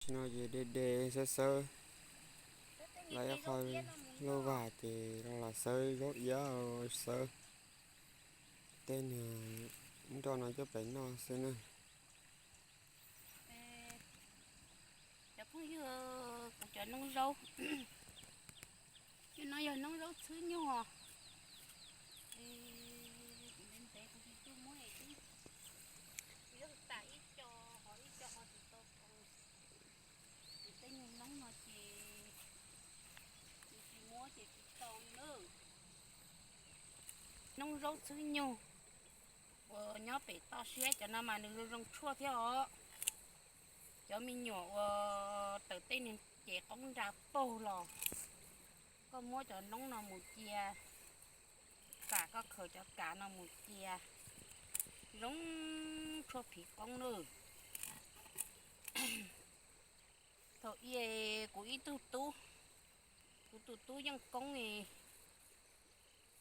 Tam sim no ces de de xawb xawb, los ib qho lub vaj ces los xawb zaub iab, xawb tej niag nroj no coj pem noj xwb na. Cov phooj ywg, kuv cov noob zaub, no yog noob zaub txhwb nyuag. Kuv ntev ntev kuv tsis tuaj muab es twb, twb tas ib co, ho ib co ho tsis tau tau. Ces tej nyuag noob no ces tsis muab ces tsis tau li na. Noob zaub txhwb nyuag uas nyob pem toj siab cov no mas nws zoo zoo tshuaj thiab os. Cov me nyuam uas tawm tej niag cev qoob nra paug los, koj muab cov noob no mus cia, xam koj khaws cov kav no mus cia, zoo tshuaj phiv qoob nawb. Thaum ub kuv ib tug tub, kuv tus tub yeej koob,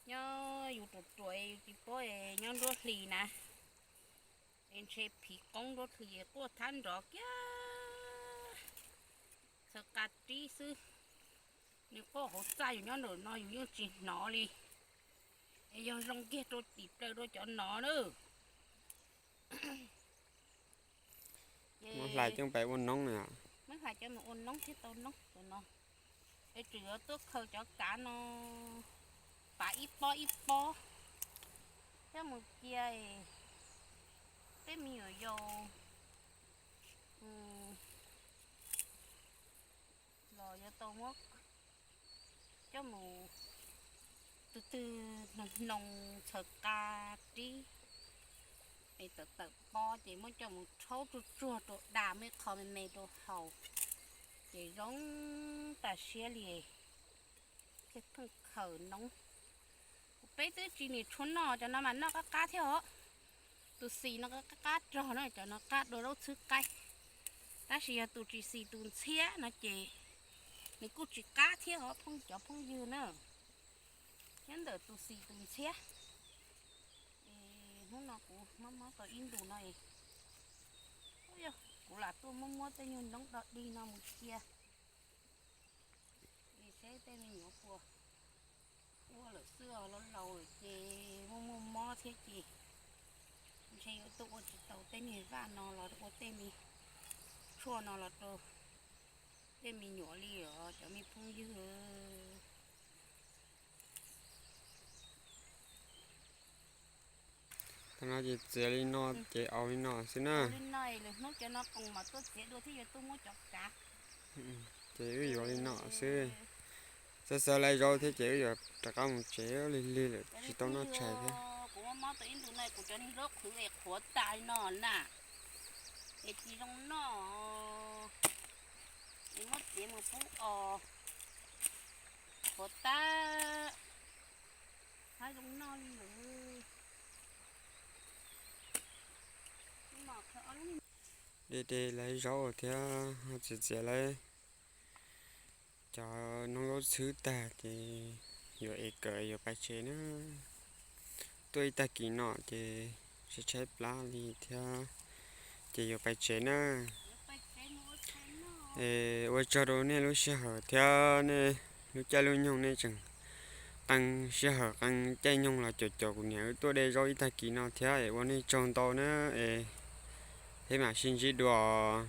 nyob yus ruam ruam yus tsis paub, nyob nruab hlis na, es ntshe phiv qoob nruab hlis quaj thab nrov kiag, txhaws qa rib xwb. Nws quaj hauv txaj yus nyob nraum no yus yeej tsis hnov li. Es yog zoo kiag rau tim plaws rau cov no na. Muab hlais coj pais ua noob na. Muab hlais coj mus ua noob thiab tau noob cov no. Es tseem yuav tuaj khaws cov kav no, pav ib pob ib pob, coj mus cia es tej me nyuam yaus los yuav tau muab coj mus, tus twg hnoos hnoos txhaws qa rib es tawm tawm pob ces muab coj mus rhaub tsuag tsuag rau da, muaj ib qho me me rau haus, ces zoo tas siab li. Thiaj pheej khaws noob. Kuv peb twb tsis nim tshuav noj, cov no mas noj qab qab thiab os. Tus xis no qab qab rog na, cov no qab dua zaub txhwb qaib. Tab sis yog tus tsis xis tus ntxhiab no ces nws kuj tsis qab thiab os phooj, cov phooj ywg na. Nyob ntawm tus xis tus ntxhiab. Es hnub no kuv mob mob tau ib ntus no es, yog kuv lam tuaj muab muab tej nyuag noob do dig no mus cia. Es seb tej me nyuam puas ua lawm xwb os, laus laus lawm ces muaj muaj mob thiab ces ntshe yuav tuaj ua tsis tau tej niag vaj no los ua tej me tshuaj no los rau tej me nyuam li os cov me phooj ywg. Thaum no ces txiav li no ces aus li no xwb na. Li no lwm hnub cov no qoos mam tuaj txiav dua thiab yuav tuaj muab cov kav. Ces wb yuav li no xwb. Xav xav lawv zaub thiab ces wb yuav rov qab mus tsev, lig lig lawm tsis tau noj tshais thiab. Kuv mob mob tau ib ntus no kuv cov niag zaub qhwv es qhuav tas li no na, es tsis zoo noj, es muab txiav mus pub os, qhuav tas, hab zoo noj li lawm. De de lawv zaub thiab txiav txiav lawv cov noob zaub txhwb tag ces yuav ev kawm yuav pais tsev na. Tuaj ib tag kis no ces tshaib tshaib plab li thiab ces yuav pais tsev na. Es ua tsaug rau nej lub sij hawm thiab nej lub caij lub nyoog nej tseem qee sij hawm qee caij nyoog los caum caum kuv niam wb tuaj de zaub ib tag kis no thiab es ua nej tsaug ntau na. Es peb mam sib ntsib dua os.